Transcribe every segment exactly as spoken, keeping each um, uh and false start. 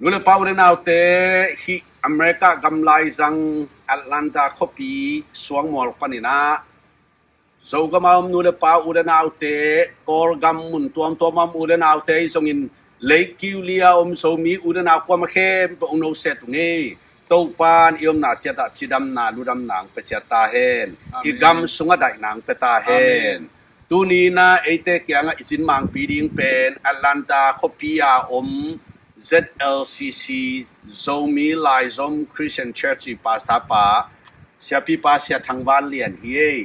Nu le pa, u le naute, hih America gam laizang Atlanta khuapi suangmual panin ah Zogam a om nu le pa, u le naute, Kawlgam mun tuamtuam a om u le naute, ahi zongin Leikiuli a om Zomi u le nau kuamah khempeuh hong noset ung ei. Topa'n i omna ciat ah cidamna ludamna hong pia ciat ta hen. I gam sungah daihna hong pia ta hen. Tuni in ah eite kiangah i zin mangpi ding pen Atlanta khuapi a om Z L C C, Zomi Laizom Christian Church i pastor pa, siapipa Sia Thang Van Lian hi ei.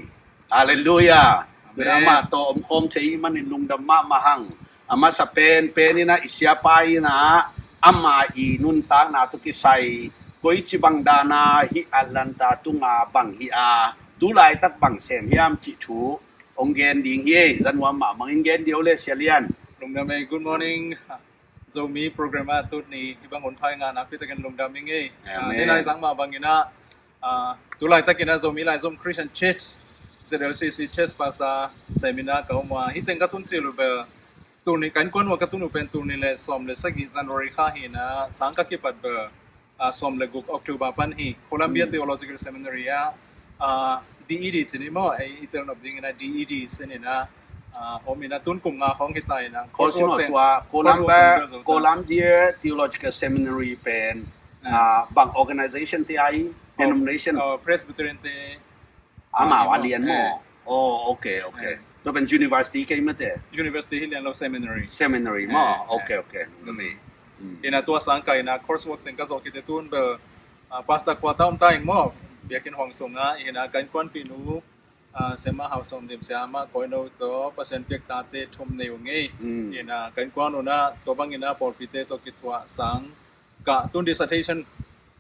Halleluiah. Tun amah tawh omkhawm thei i hih manin lungdam mahmah hang. A masa penpen in ah i siapa in ah ama i nuntakna tawh kisai koici bang dan a hih Atlanta tunga bang hi a, tu laitak bang sem hiam cih thu hong gen ding hi ei. Za nuam mahmah in gen dih o le, Sia Lian. Lungdam ei. Good morning. Zomi program ah tuni kibang hun pha i ngah nakpi takin lungdam ing ei. Amen. Ni laizang mah bangin ah, ah, tu laitakin ah Zomi Laizom Christian Church, Z L C C Church Pastor sem in ah ka om a, hih teng ka tun cil uh bel, tuni ka innkuan uh a ka tun uh pen tul nih le sawm le sagih January kha hi in ah, sang ka kipat bel, ah, sawm le guk October pan hi. Columbia Theological Seminary ah, ah, D E D ci ni maw, ei i tel nop dingin ah D E D sin in ah, ah, om in ah, tun kum nga khawng hi ta in ah, Columbia Theological Seminary pen, ah, bang organization te ai, denomination? Presbyterian te. Amau a lian maw? Oh, ok, ok. Tua pen university kei mate? University hi lian lo, seminary. Seminary maw? Ok, ok. Ina tua sang ka ina coursework teng ka zawh kite tun bel, ah, pastor quarter om ta ing maw? Biakinn huang sungah, ina ka innkuanpih nu, ah, Siamah Hau Sawm Dim Siamah Kawino tawh Pasian piak tate thum nei uh ngei. Ina ka innkuan un ah tua bangin ah pawlpite tawh kithuah sang ka tun dissertation,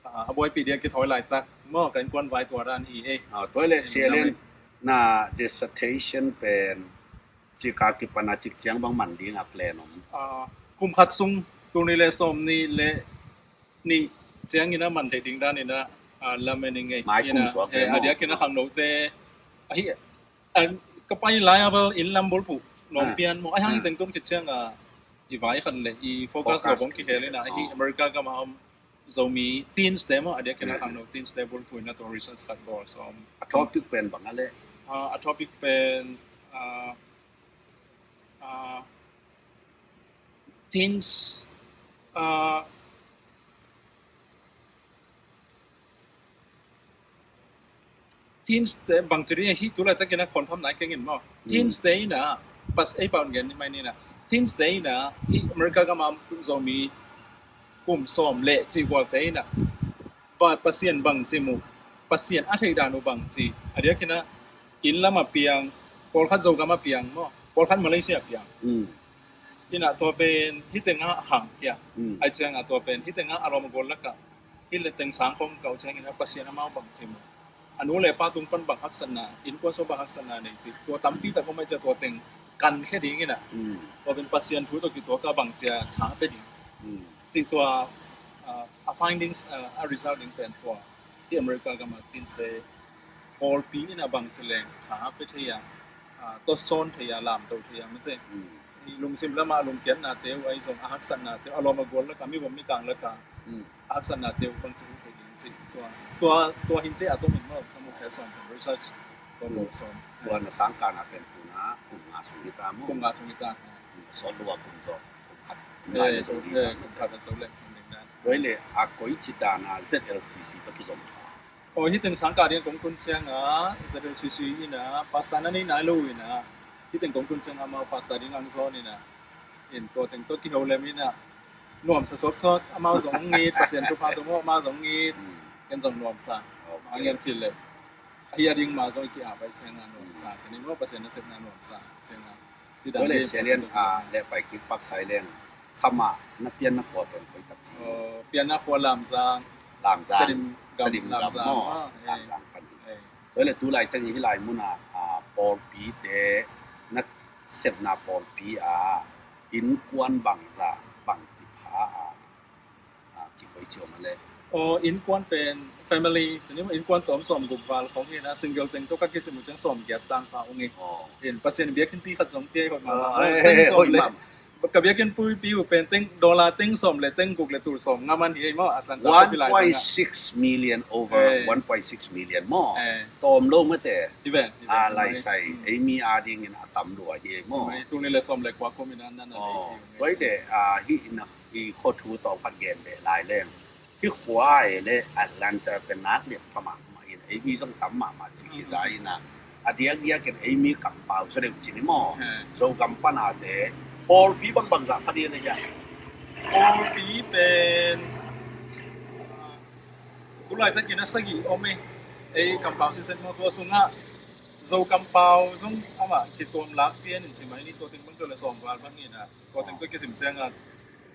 ah, a buaipih ding a kithawi laitak maw, ka innkuan vai tua dan hi ei. Ah, tua le Sia Lian, na dissertation pen cik a kipan a cik ciang bang man ding a plan om? Ah, kum khat sung, tul nih le sawm nih le nih ciangin a man theih ding danin a, ah, lamen ing ei. Mai kum suak le maw? A diakin a khangnote ahi, ka pai lai a bel inn lam bulphuh nuam pian maw, ahi hang teng tun kiciang a i vai khat le i focus lo bang kikhel in a, ahi America gam a om Zomi teens te maw, a diakin a khangno teens te bulphuh in a tua research khat bawl sawm. A topic pen bang a le? Ah, a topic pen, ah, ah, teens, ah, teens te bangci ding hi tu laitakin a confirm nai keng in maw. Teens te in a, pas ei pau gen ni mai ni na. Teens te in a, hi America gam a om Zomi kum sawm le cih gualte in a, Pasian bangci mu, Pasian a theih dan uh bangci. A diakin a, inn lam a piang, pawlkhat Zogam a piang maw, pawlkhat Malaysia a piang. Ina tua pen hi teng a khang kia. Ai ciang a tua pen hi teng a a lawm a gual lak a, hi le teng sang khawng kah uh ciangin a Pasian amau bangci mu, a nu le pa tung pan bang haksatna, innkuan sung bang haksatna nei cih, tua tampi tak om ai ciang tua teng kankhia ding in a, tua teng Pasian thu tawh kituak a bangci a tha pia ding cih tua, ah, a findings, ah, a result ding pen tua hi America gam a teens te pawlpi in a bangci leng tha pia thei a, ah, tawsawn thei a, lamto thei a, mate. Lungsim lam a lungkiatnate uh ahi zong, a haksatnate uh, a lawm a gual lak a, mi bawm mi kang lak a a haksatnate uh bangci hong thei ding cih tua, tua, tua hin cih a tawm in maw, ka mu khe sawm pen research tua bawl sawm. Tua na sang ka na pen tu na kum nga sung hi ta maw? Kum nga sung hi ta. Sawt lua kum zawh, kum khat, kum khat a zo leng cing ding dan. Tua hi le a koici dan a Z L C C tawh kizom tha? Aw, hi teng sang ka ding kong tun ciang a Z L C C in a pastor na nei nai lo in a, hi teng kong tun ciang a amau pastor ding ang zawn in a, in tua teng tawh kiho lem in a, nuamsa suaksuak, amau zong hong it, Pasian thupha tawh maw, amau zong hong it, ken zong nuamsa. A ngiam cil le, ahi a ding ma zong i ki-ap ai ciang a nuamsa, ciang in maw, Pasian nasepna nuamsa ciang a. Tua le Sia Lian, ah, le pai kik pak sai leng, khamah na pianna khua pen koi tak ci? Aw, pianna khua Lamzang. Lamzang. Tedim gam, Tedim gam Lamzang maw? Ah, eh. Lamzang pan hi. Eh. Tua le tu laitakin hih lai mun ah, ah, pawlpite na sepna pawlpi ah innkuan bangzah bangci pha ah, ah, kikoici om a le? Aw, innkuan pen family, tuni innkuan tuam sawm guk val khawng hi na, single teng tawh ka kisim uh ciang sawm giat tang pha ung hi. Aw. In Pasian biakinnpi khat zong pia hi hoih mahmah. Aw, eh, eh, hoih mahmah. Ka biakinn puipi uh pen teng, dollar teng sawm le teng guk le tul sawm nga man hi ei maw, Atlanta. One point six million, over one point six million maw. Tawm lo mate. A laisai ei mi adingin a tam lua hi ei maw. Tul nih le sawm le kua kum in a na na. Tua hi le, hi in a, i khua thu tawm khat gen leh lai leng. Hih khua ei le Atlanta pen nak lian pha mahmah in, ei mi zong tam mahmah ci hi za in a, a diakdiak in ei mi kampau sa deuh ci ni maw. Zogam pana te pawlpi bangbang zah pha ding a hia? Pawlpi pen, ah, tu laitakin a sagih om ei, ei kampau sisen maw, tua sungah Zo kampau zong amah kituam lak pian in ci mai ni, tua teng bang tua le sawm val bang in a, tua teng tua kisim ciangah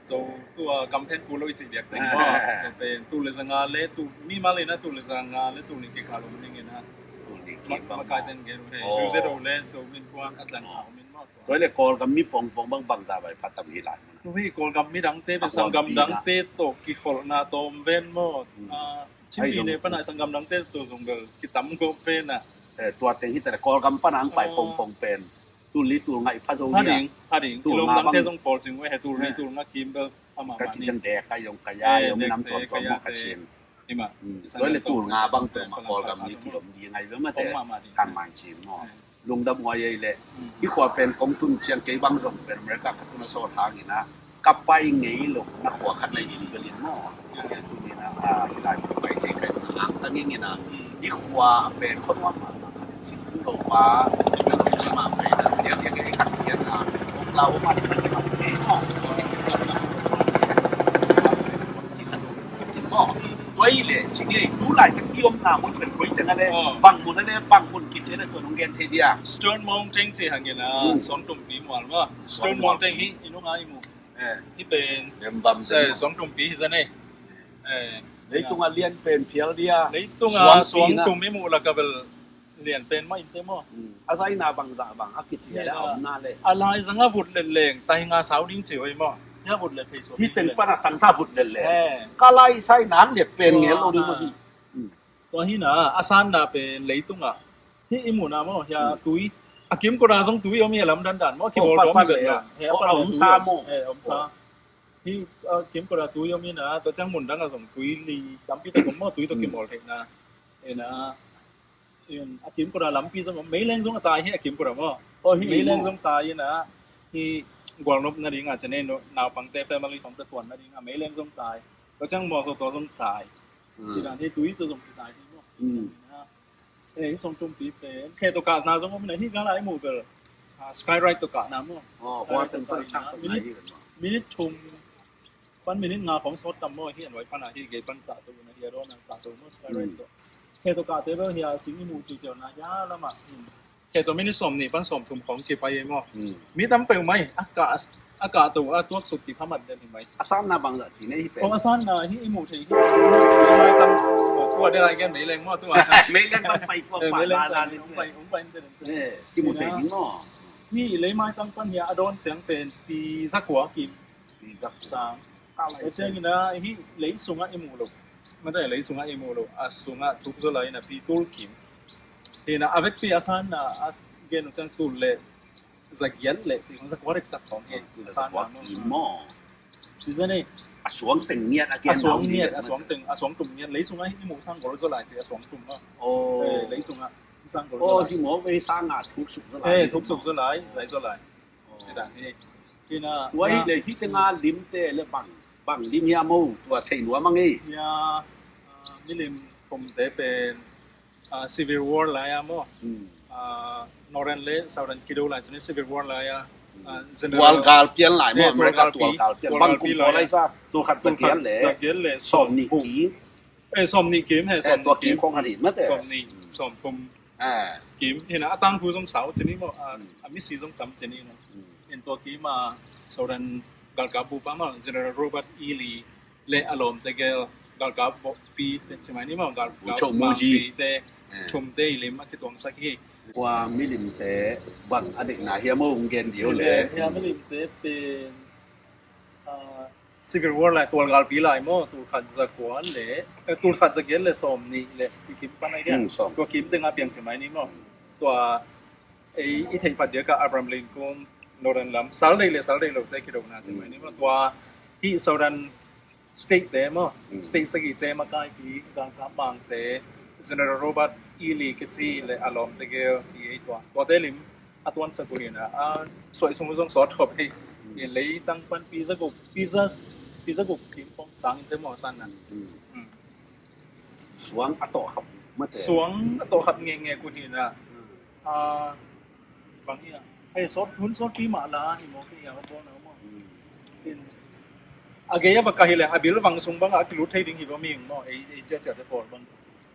Zo tua kamphen ku lo i cih biak teng maw. Tua pen tul le zanga le tul, mimal in a tul le zanga le tul nih kikal om ning in a. Tul nih kikal om. Makai ten gen uh he. Zu Zet O le Zo Min Puan a tlang a om in maw. Tua le Kawlgam mi pongpong bang bang za bai phatam hi lai. Tua hi Kawlgam mi dangte pen sanggam dangte tawh kikholhna tawm ven maw. Chin pi ne pana sanggam dangte tawh zong bel kitam gawp ven a. Tua teng hi ta le Kawlgam pana ang pai pongpong pen. Tul li tul nga i pha zo nia. Hading, hading. Tul nga bang zong pawl cing uh he, tul li tul nga kim bel amah mah ni. Ka cin dek ka zong ka ya zong nam tuam tuam maw ka cin. Tua le tul nga bang tua mah Kawlgam ni ki om di ngai ve mate. Kan man cin maw. Lungdam huai ei le. Hi khua pen kong tun ciang kei bang zong pen America ka tun a sawt hang in a. Ka pai ngei lo na khua khat lai in belin maw. Ka ngei tu ni na, a, hi lai pai thei kai na ang ta ngei ngei na. Hi khua pen khon wa ma ma khat sin lo pa na lo chi ma pai na. Dia dia ngei khat kian na. Lau ma ni ma ni ma ni maw. Hi khat maw. Tua i le ci ngei tu lai tak i om na mun pen koi teng a le. Bang mun a le bang mun kici le tua nong gen thei dia. Stone Mountain ci hang in a. Song tum pi mual maw. Stone Mountain hi i nung a i mu. Hi pen suang tumpi hi zan ei. Leitung a lian pen phial dia. Leitung a suang tum i muh lak a bel lian pen mah in te maw. A zaina bang zah bang a kici a le a omna le. A lai zang a vut let leng tai nga sau ding ci hoi maw. Hi a vut let phei suak. Hi teng pan a tang ta vut let leng. Ka lai sai nang liat pen ngel lo ding maw hi. Tua hi na a sanna pen leitung a Hi i muhna maw, hi a tui. A kimkot a zong tui om hi a lamdan dan maw, a kibawl tawm hi ven maw. Hi a pan a omsa maw. Hi a kimkot a tui om hi na, tua ciang mun dang a zong tui li tampi tak om maw, tui tawh kibawl theihna. Hi na, a kimkot a lampi zong om, meileng zong a tai hi a kimkot a maw. Meileng zong tai hi na, hi gualnop nading a cene naupangte family khawngte tuan nading a meileng zong tai. Tua ciang mawzaw tua zong tai. Ci dan hi tui tua zong ci tai hi maw. Eh, hi song tumpi pen khe tawh kahna zong om na hi, gala i muh bel. Skyride tawh kahna maw. Minute thum pan minute nga khawng sawt tam maw, hi an vai pan a hi gei pan kah to na hi a dawn a kah to maw, Skyride tawh. Khe tawh kahte bel hi a sing i muh ci ciau na hi a lamah. Khe tawh minute sawm nih pan sawm thum khawng kipai ei maw. Mi tam peuh mai a kah, a kah to a tuak suk kipha mat den hi mai. A sanna bang zah ci nei hi pen. A sanna hi i muh thei hi. Tua dela i gen meileng maw tua. Meileng pan pai tua pa la la ni. Pai ung pai den. Ki muh thei hi maw. Hi leimaitang pan hi a dawn ciang pen pi zakua kim. Pi zakua. Sang. Tua ciangin a hi lei sungah i muh lo. Mate lei sungah i muh lo. A sungah thuk zaw lai in a pi tul kim. Hi na a vekpi a sanna a gen uh ciang tul le zagiat le ci khong zakua rek tak khong hi. A sanna maw. Ci zan ei. A suang teng ngiat a gen nau ngiat a suang teng a suang tum ngiat lei sungah hi i muh sang gol zaw lai ci a suang tum maw. Lei sungah sang gol zaw lai. Hi maw vei sanga thuk suk zaw lai. Thuk suk zaw lai, zai zaw lai. Ci dan hi. Ci na. Tua hi le hi tenga limte le bang, bang lim hi a maw tua thei nuam a ngei. Hi a, milim thumte pen Civil War lai a maw. Northern le Southern kido lai cini Civil War lai a. Tualgal pian lai maw, America tualgal pian. Bang kum pawl lai sa, tul khat zagiat le sawm nih kim. Eh, sawm nih kim he, eh, sawm nih kim khong a nih mate. Sawm nih, sawm thum. Ah. Kim, hi na a tangthu zong sau cini maw, a, a misi zong tam cini na. Hi na tua kim a Southern galkap bupa maw, General Robert E. Lee le a lawmte gel galkap bawhpi te ci mai ni maw, galkap bangpi te thumte i lim a kituangsak hi. Kua milimte bang a deihna hi a maw hong gen dih o le. Hi a milimte pen Civil War lai, tualgalpi lai maw, tul khat za kua le, eh, tul khat za giat le sawm nih le ci kim pan ai dia. Tua kim teng a piang ci mai ni maw. Tua ei i theih phat diak a Abraham Lincoln, Northern lam, sal deih le sal deih lote kidona ci mai ni maw. Tua hih Southern state te maw, state sagihte makai pi galkap bangte, General Robert E. Lee kici le a lawmte gel hi ei tua. Tuate lim a tuansak uh hi na, a suai sung uh zong sawt khop hi. Hi leitang pan pi za guk, pi za, pi za guk kim pong sang te maw san na. Suang a tawh khap mate. Suang a tawh khap ngenge uh hi na. A, bang hi a. Hei, sawt, hun sawt pi mah la hi maw, ki hi a, bawl na maw. A gei a va ka hi le, a bil vang sung bang a kilut thei ding hi va ming maw, ei, ei cia cia te pawl bang.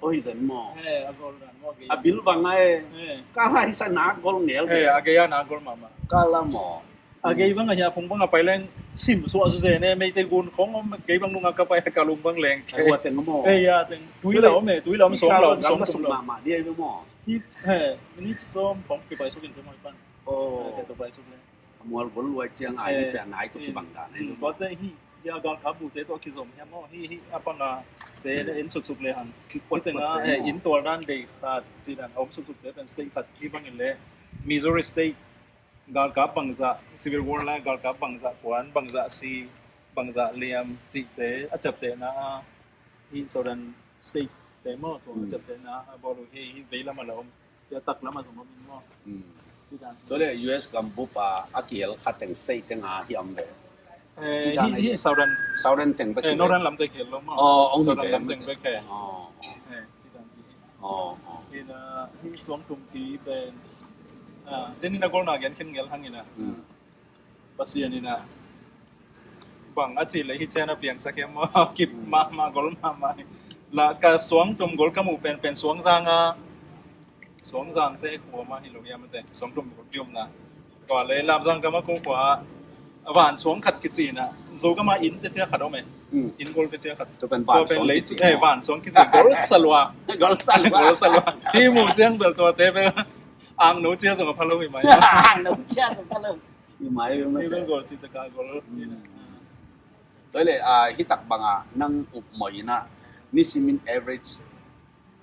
Oi, zan maw. Hei, a gol dan maw, a gei. A bil vang a e. Hei. Ka lai sa na gol ngel. Hei, a gei a na gol mama. Ka la maw. A gei bang a hi a phung bang a pai leng sim suah su ze ne, mei te gun khong om, gei bang nung a ka pai a ka lung bang leng. Ai, hua teng maw. Hei, ya teng. Tui la om e, tui la om, sawng la om, sawng la sum la. Mama, di ai maw. Hi, he, minute sawm khong kipai suk in te maw i pan. Oh. He, kipai suk le. A mual gol luai ciang ai, he, pia nai tu kibang dan ai. Ko te hi, ya gal kap bu te tu kizom hi maw. Hi, hi, a pang a te le in suk suk le hang. Hi te nga, he, in tual dan dei khat, ci dan om suk suk te pen state khat hi bang in le. Missouri State, galkap bangzah, Civil War lai galkap bangzah kuan, bangzah si, bangzah liam cihte a ciaptehna a, hi Southern State te maw, tua a ciaptehna a bawl uh hi, hi vei lam a la om, hi a tak lam a zong om in maw. Tua le U S gambup a a kihel khat teng state teng a hi om ve. Eh, hi, hi Southern. Southern teng bek hi ve. Northern lam teng hi lo maw. Oh, ong hi ve. Southern lam teng bek hi. Oh. Eh, ci dan hi. Oh, oh. Hi na, hi suang tum pi pen. Ah, den hi na gol na gen khen ngel hang hi na. Pasian hi na. Bang a ci le hi cian a piang sak hiam maw. Kip mah mah gol mah mah hi. La ka suang tum gol ka muh pen pen suang zang a. Suangzang te khua mah hi lo hiam a te, suangtum khua pium na. Tua le Lamzang gam a ko khua a van suang khat kici na. Zo gam a inn te cia khat om e. Inn gol te cia khat. Tua pen van suang kici. Eh, van suang kici. Gol salua. Gol salua. Gol salua. Hi mu ciang bel tua te bel. Ang no cia zong a phalo hi mai. Ang no cia zong a phalo hi mai. Hi bel gol ci ta ka gol. Tua le, ah, hi tak bang a nang up mawh ina. Nisimin average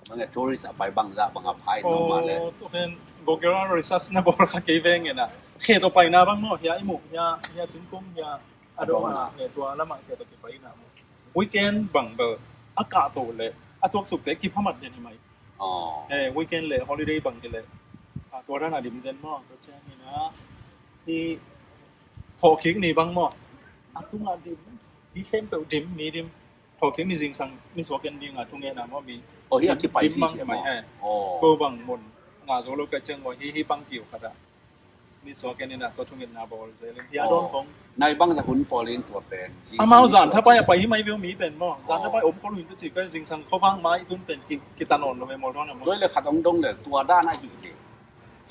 Bang a tourist a pai bangzah bang a pai no ma le. Oh, tu khen Google a research na bawl kha kei veng ena. Khe to pai na bang maw, hia i mu, hia, hia singkung, hia a dong a, he tua lamah khe to kipai na mu. Weekend bang bel a kah to le a tuak suk te kiphamat den hi mai. Oh. He weekend le holiday bang hi le. A tua dan a dim den maw, tua ciang hi na. Hi thawhkik ni bang maw. A tung a dim, hi khempeuh dim, mi dim. Thawhkik ni zingsang ni suak en ding a thungetna maw mi. Oh, hi a kipai dim bang hi mai he. Oh. Ko bang mun nga zo lo ka ciang maw hi hi pang kiu khat a. Ni suak en ina ko thungetna bawl zel in hi a dawn kong. Nai bang za hun pawl in tua pen. Amau zan thapai a pai hi mai veu mi pen maw. Zan thapai om ko lu in tu ci ka zingsang ko vang mai tun pen ki, kita nawn lo ve maw dawn a maw. Doi le khat ong dong le tua dan a hi le.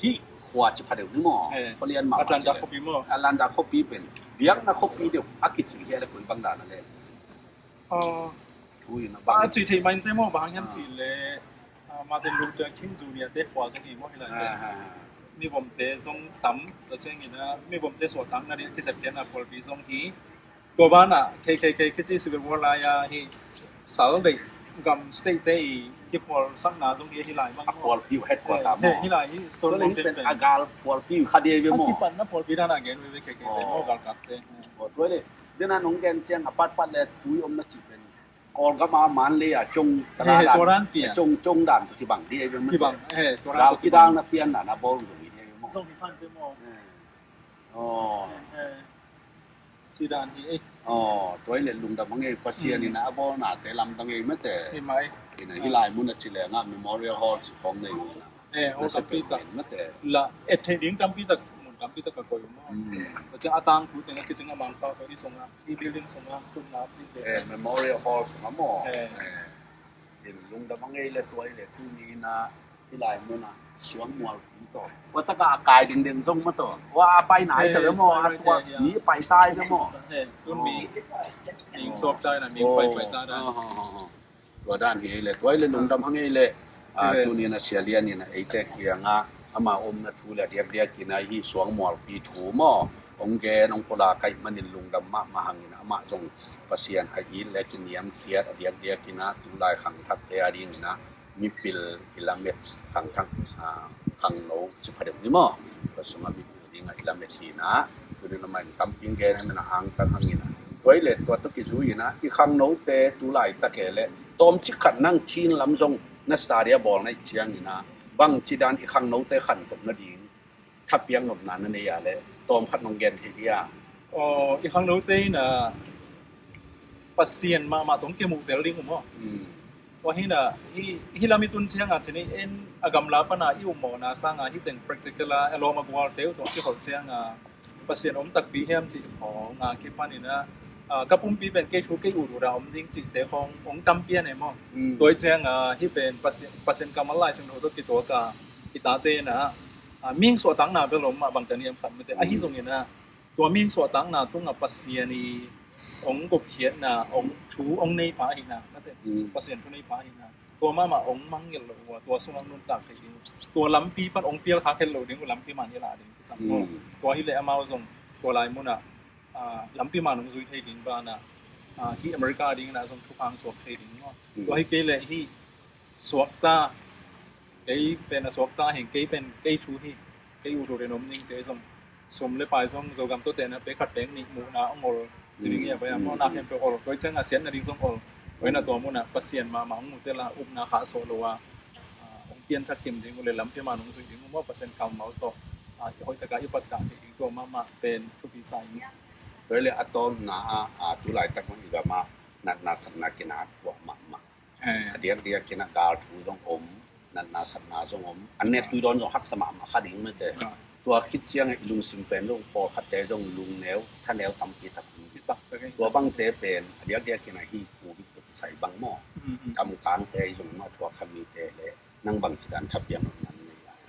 Hi khua ci pha deuh ni maw. Ko lian ma. Atlanta khopi maw. Atlanta khopi pen. Biakna khopi deuh a kici hi a le koi bang dan a le. Thu in a bang. A ci thei mai te maw bang hiam ci le, ah, Martin Luther King Junior te khua zong hi maw hi lai te. Mi vom te zong tam, tua ciang in a, mi vom te suah tang na ding kisep khian a phualpi zong hi. Tua ban a, K K K kici civil war lai a hi, sal deih gam state te i, hi phual sakna zong hi, hi lai bang. A phualpi uh headquarter maw. Hi lai hi, Stone Mountain pen. A gal phualpi uh kha dia ve maw. A kipan na phualpi dan a gen ve ve K K K maw gal kap te. Tua le. Dena nong gen ciang a patpat le tui om na ci pen. Kawlgam a man le a cong tana dan. Cong, cong dan tu kibang di e. Kibang, eh, tua dan tu kibang. Kidang na pian na na bawl zong i di e. Zong i fan te maw. Oh. Ci dan hi e. Oh, tua i le lungdam hang e Pasian in a bawl na te lamdang e mate. Hi mai. Ina hi lai mun a ci le nga Memorial Hall ci khong nei. Eh, ho tampi tak. La, et thei ding tampi tak, mun tampi tak ka koi maw. Tua ciang a tangthu teng a kicing a Mangpau ka i sung a, i building sung a, sung a, ci ci. Eh, Memorial Hall sung a maw. Eh. In lungdam a ngei le tua i le tu ni na, i lai mun a, suang mual pi to. Wa taka a kai ding ding zong ma to. Wa a pai nai ta le maw, a tua, mi pai tai le maw. Eh, tun mi, mi sop tai na, mi pai pai tai na. Tua dan hi le, tua hi le lungdam hang hi le. Ah, tuni in a Sia Lian in a eite kiangah ama omna thu le a diakdiak in a hi suang mualpi thu maw. Hong gen, hong pulak ahih manin lungdam mahmah hang in a amah zong Pasian a it le kiniamkhiat a diakdiak in a tulai khangthakte a ding in a mipil i lamet khangthak, ah, khangno ci pha deuh ni maw. Tua sungah mipil Ding a i lamet hi na, tuni na main tampi gen a mena angtang hangin a. Tua i le tua tawh kizui in a, i khangnote tu laitak e le tawmcik khat nang thin lam zong na study a bawl na i ciangin a, bangci dan i khangnote khantoh nading thapiak nopna na nei a le tawm khat nong gen thei dia? Aw, i khangnote in a Pasian mahmah tawh kimuhtel ding uh maw? Hmm. Tua hi na, hi, hi lam i tun ciang a cini en a gamla pana i um mawhna sanga hi teng practical a, a lawm a gualte uh tawh kiholh ciang a, Pasian om takpi hiam cih khawng a kipan in a, a, ka pumpi pen kei thu kei ut ut a om ding cihte khawng hong tampi a nei maw? Hmm. Tua i ciang a, hi pen Pasian, Pasian kammal Lai Siangtho tawh kituak a, i tate in a, a, mihing suahtakna bel om mah bang ka niam khat mite. Ahi zongin a, tua mihing suahtakna tungah Pasian i hong gupkhiatna, hong thu, hong neipa ahihna, mate. Mm. Pasian thu neipa ahihna. Tua mahmah hong mangngilh loh uh a, tua sungah nuntak thei ding. Tua lampi pan hong pialkhak het loh ding uh lampi man i lah ding kisam maw. Mm. Tua hi leh amau zong tua lai munah, ah, lampi man hong zui thei ding banah, ah, hi America dingin ah zong thupha hong suak thei ding maw. Mm. Tua hi kei leh hi suakta, kei pen a suakta hi, kei pen kei thu hi, kei ut ut in om ning ci ei zong, sum le pai zong Zogam tuate na pek khat pek nih muhna hong ol ci ding hi a, pai a maw, na khempeuh ol, tua i ciang a siatna ding zong ol. Tua hi na tua munah Pasian mahmah hong mutel a, upna khahsuah lo a, ah, hong pianthak kim ding uh le lampi man hong zuih ding uh maw, Pasian kammal tawh, ah, hoihtak a i pattah thei ding tua mahmah pen thupi sa ing. Tua hi le a tawpna ah, ah, tu laitak mah i gam ah natna satna kinak tuak mahmah. Eh. A diakdiak in a gal thu zong om, natna satna zong om, a nek tui dawn zong haksa mahmah kha ding mate. Ah. Tua khit ciang a i lungsim pen zong pawlkhatte zong lungneu thaneu tampi tak om. Tua bangte pen a diakdiak in a hi ku hi tuk sai bang maw. Mm, mm. Kamkangte zong mah thuak kha mite le nang bangci dan thapiak nopna nei lai?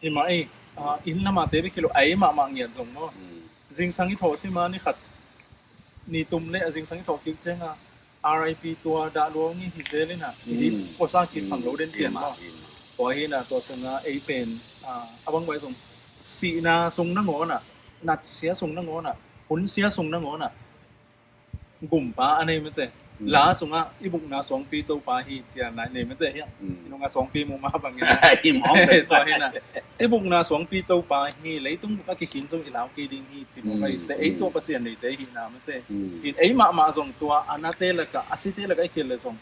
Hi mah ei, ah, inn lamah te bek hi lo, ei mahmah ngiat zong maw. Mm. Zingsang i thawh si ma ni khat ni tum le a zingsang i thawh kik ciang a R I P tua dah luang i hi zel in a, i dip puasa kik khang lo den pian maw. Tua hi na tua sung a ei pen, ah, a bang bai zong sihna sung nangawn a, natsia sung nangawn a, hunsia sung nangawn a gumpa a nei mate. Mm. La sungah i bukna suangpi Topa hi ci a nei mate hiah. Mm. I nungah suangpi muh mah bangin a. Tua hi na. I bukna suangpi Topa hi, leitung buk a kikhin zong i lau kei ding hi ci mawk ahi te. Ei tua Pasian neite hi na mate. Mm. In ei mahmah zong tua a nate lakah, a site lakah i khel le zong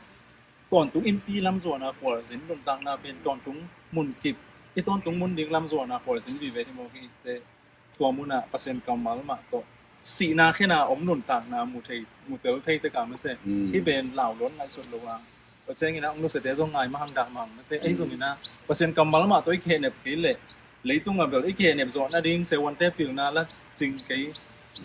tawntung innpi lamzuan a khualzin nuntakna pen tawntung munkip, i tawntung mun ding lamzuan a khualzin vive hi mawk hi te. Tua munah Pasian kammal mah tawh sihna khen a om nuntakna mu thei, mu tel thei tek a mate. Mm. Hih pen lau luat ngaihsut lo a, tua ciangin a hong nusiate zong ngai mahang dah mahang mate. Ei zongin a Pasian kammal mah tawh i kihehnep kei leh leitung a bel i kihehnep zawh nading seuante pilna la cing kei,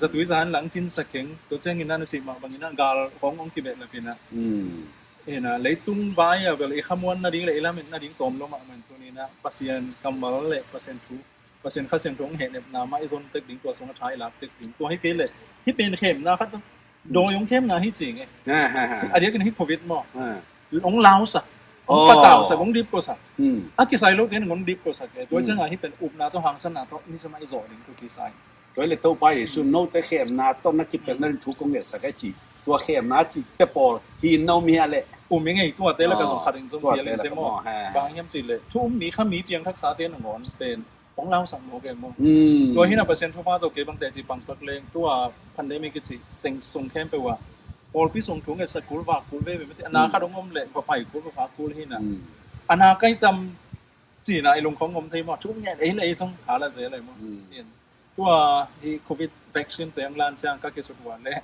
zatui zan lang cinsa keng, tua ciangin a na cih mah bangin a gal hong hong kibeh na pin a. Mm. Ina leitung vai a bel i khamuan nading le i lamet nading tawm lo mahmah in tuni in a Pasian kammal le Pasian thu, Pasian Kha Siangtho hong hehnepna mah i zon tek ding, tua sungah tha i lak tek ding. Tua hi kei leh hih pen khemna khat, dawi hong khemna hi cing e. A diakin hih Covid maw, hong lausak, hong patausak, hong dipkosak. A kisai lote in hong dipkosak e. Tua ciangah hih pen upna tawh hangsanna tawh ni samah i zawh ding tua kisai. Tua hi leh Topa Jesu, note khemna tawh na kipelh nading thu kong ngetsak e ci, tua khemna ci te pawl hi no mi a leh um i ngei, tuate lakah zong khat in zong pial in te maw. Bang hiam cih leh thu um mi kha mi piangthaksate nangawn pen hong lausak mawk e maw. Tua hi na Pasian thupha tawh kei bang teci pangpak leng tua pandemic i cih teng sung khempeuh ah pawlpi sung thu ngetsak kul vak kul veve mate, a na khat hong om leh va pai kul va vak kul hi na. A na kai tam cihna i lungkhong om thei maw, thu nget ei le ei song kha la zel ei maw. Tua hi Covid vaccine te hong lan ciang ka kisut uh a leh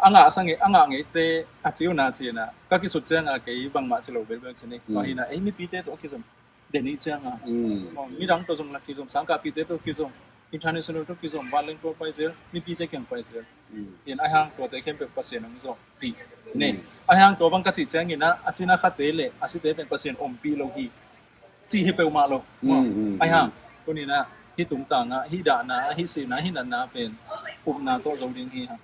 a ngah sa ngei, a ngah ngeite a ci uh na ci na ka kisut ciang a kei bangmah ci lo belbel ci ni. Tua hi na ei mipite tawh kizom, Delhi ciang a midang tawh zong la kizom, sangkahpite tawh kizom, international tawh kizom, vanleng tawh pai zel, mipite kiang pai zel. In ahi hang tuate khempeuh Pasian hong zawhpih ne. Ahi hang tua bang ka cih ciangin a, a cina khate le a site pen Pasian ompih lo hi cih hi peuhmah lo. Ahi hang tuni na hih tungtang a, hih dahna a, hih sihna, hih natna pen upna tawh zo ding hi hang.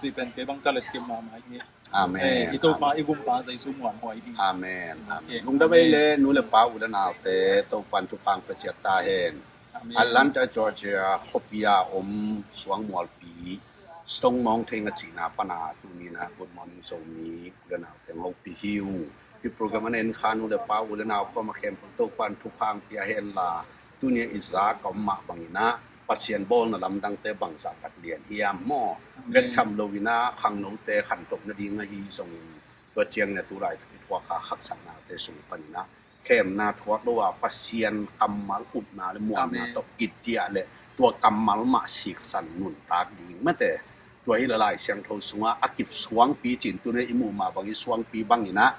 Cih pen kei bang ka letkip mahmah hi. Amen. I Topa i Gumpa Jesu muanhuai hi. Amen. Amen. Lungdam ei le nu le pa, u le naute, Topan thupha hong pia ciat ta hen. Atlanta Georgia khuapi a om suangmualpi Stone Mountain a cihna pana tuni na Good Morning Zomi u le naute hong hopih hi uh. Hih program a na enkha nu le pa, u le nau koma khempeuh Topan thupha hong pia hen la, Tuni a i za ka om mah bangin ah Pasian bawlna lamdangte bangzah tak lian hiam maw? Amen. Bek tham loin ah khangnote khantoh nading ahi zongin tua ciangin ah tu laitak i thuak a haksatnate sung panin ah khemna thuak lo a Pasian kammal upna le muanna, amen, tawh kitiah le tua kammal mah siksan nuntak ding mate. Tua hi la Lai Siangtho sungah a kip suangpi cin tuni i muh mah bang i suangpi bangin ah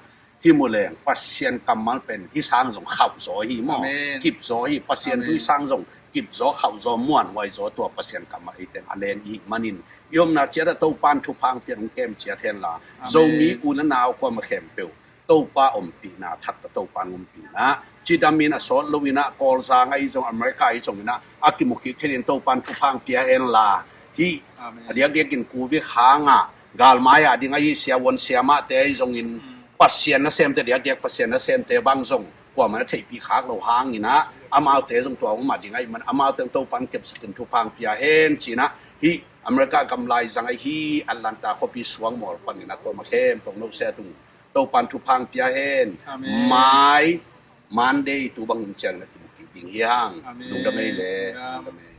hih mu leng Pasian kammal pen hih sang zong khauh zaw hi maw? Amen. Kip zaw hi. Pasian thu, amen, hih sang zong kip zaw, khauh zaw, muanhuai zaw tua Pasian kammal eiten a len i hih manin i omna ciat ah Topan thupha hong pia, hong kem ciat hen la. Amen. Zomi u le nau kuamah khempeuh Topa ompihna, thakta Topan ompihna, cidamin a sawt loin ah Kawlzang ahi zong, America ahi zongin ah a kimu kik thenin Topan thupha hong pia hen la. Hih, amen, a diakdiakin Covid hangah galmai ah ding ahi siavuan siamahte ahi zongin, mm, Pasian nasemte diakdiak, Pasian nasemte bang zong kuamah na theihpih khak lo hangin ah amaute zong tua hong mah ding ahi man amaute zong Topan kepsakin thupha hong pia hen ci-in ah hih America gam laizang ahi Atlanta khuapi suang mawl panin ah kuamah khempeuh no se tung Topan thupha hong pia hen. Amen. Mai Monday tu bang hun ciang na kimu kik ding hi hang. Amen. Lungdam ei le. Lungdam. Lungdam ei.